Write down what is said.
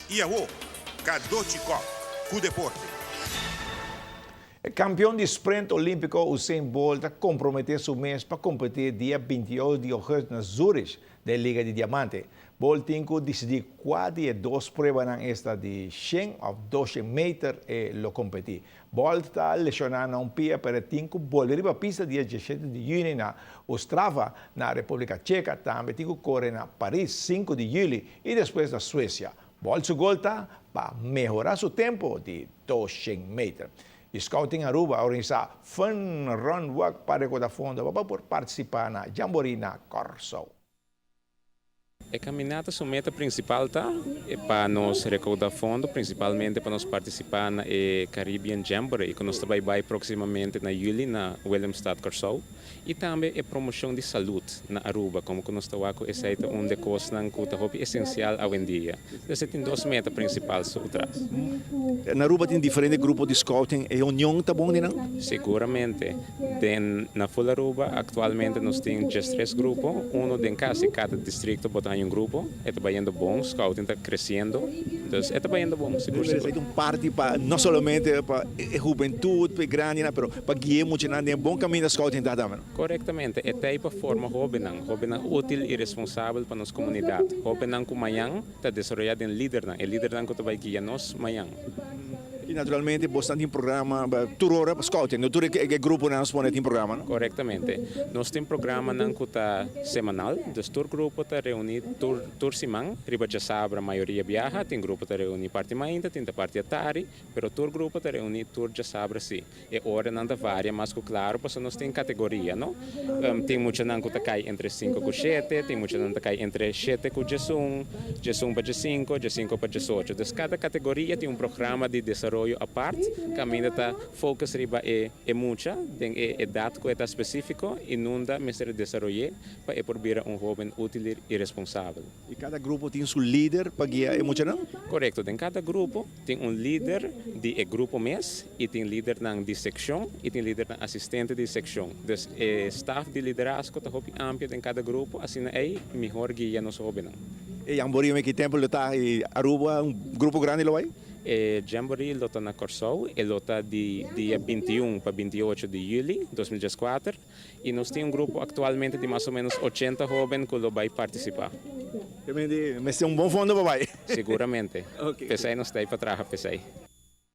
Y awo, Cadochi Kock cu deporte. E campeon di sprint olimpico Usain Bolt a compromete su mes pa competi dia 28 di augustus na Zurich den Liga di Diamante. Bolt tin cu dicidi cua di e dos pruebanan, esta di 100 of 200 meter, e lo competi. Bolt ta lesiona na un pia, pero tin cu bolbe riba pista dia 17 di juni na Ostrava, na Republica Checa. Tambe tin cu core na Paris 5 di juli y despues na Suecia. Bolt su gol ta pa mehora su tempo di 200 meter. E Scouting Aruba a organisa Fun Run Walk pa recauda fondo pa por participa na Jamboree na Corsou. E caminata su meta principal ta pa nos recauda fondo, principalmente pa nos participa na e Caribbean Jamboree, cu nos ta bay proximamente na juli na Willemstad, Corsou, y tambe e promocion di salud na Aruba, como cu nos ta wak esey ta un di e cosnan cu ta hopi esencial awendia. Anto, tin dos meta principal atras. Na Aruba tin diferente grupo di scouting y union ta bon, no? Seguramente. Na full Aruba actualmente nos tin just tres grupo, uno den casi cada distrito bo ta un grupo, y ta bayendo bon, scouting ta creciendo, anto ta bayendo bon, sigur sigur. Ta un parti pa no solamente pa e hubentud, pa grandi, pero pa guia mucha den bon caminda scouting ta tambe. Corectamente, e ta pa forma hobennan, hobennan util y responsabel pa nos comunidad. Hobennan cu mañan ta desaroya den lidernan, e lidernan cu ta bay guia nos mañan. Y naturalmente, bo tin programa tur ora pa scouting, no tur e gruponan pone tin programa, no? Corectamente. Nos tin programanan cu ta semanal, dus tur grupo ta reuni tur siman, riba diasabra mayoria biaha, tin grupo ta reuni parti mainta, tin ta parti atardi, pero tur grupo ta reuni tur diasabra si. E oranan ta varia mas cu claro, pasobra nos tin categoria, no? Tin muchanan cu ta cay entre 5 cu 7, tin muchanan ta cay entre 7 cu 11, 11 pa 5, 5 pa 18. Dus cada categoria tin un programa di desaroyo apart, caminda ta focus riba e mucha, den e edad cu ta specifico, y unda mester desaroya pa e por bira un hoben util y responsabel. Y cada grupo tin su lider pa guia e muchanan? Corecto, den cada grupo tin un lider di e grupo mes y tin lidernan di seccion y tin lidernan asistente di seccion. Dus e staff di liderazgo ta hopi amplio den cada grupo, asina ey mihor guia nos hobennan. E Jamboree ki tempo lo ta y Aruba un grupo grandi lo bay? E Jamboree lo ta na Corsou, e lo ta di dia 21 pa 28 di juli 2014 y nos tin un grupo actualmente di mas o menos 80 hoben cu lo bay participa. Mester un bon fondo pa bay. Seguramente. Pesey nos ta pa traha pesey.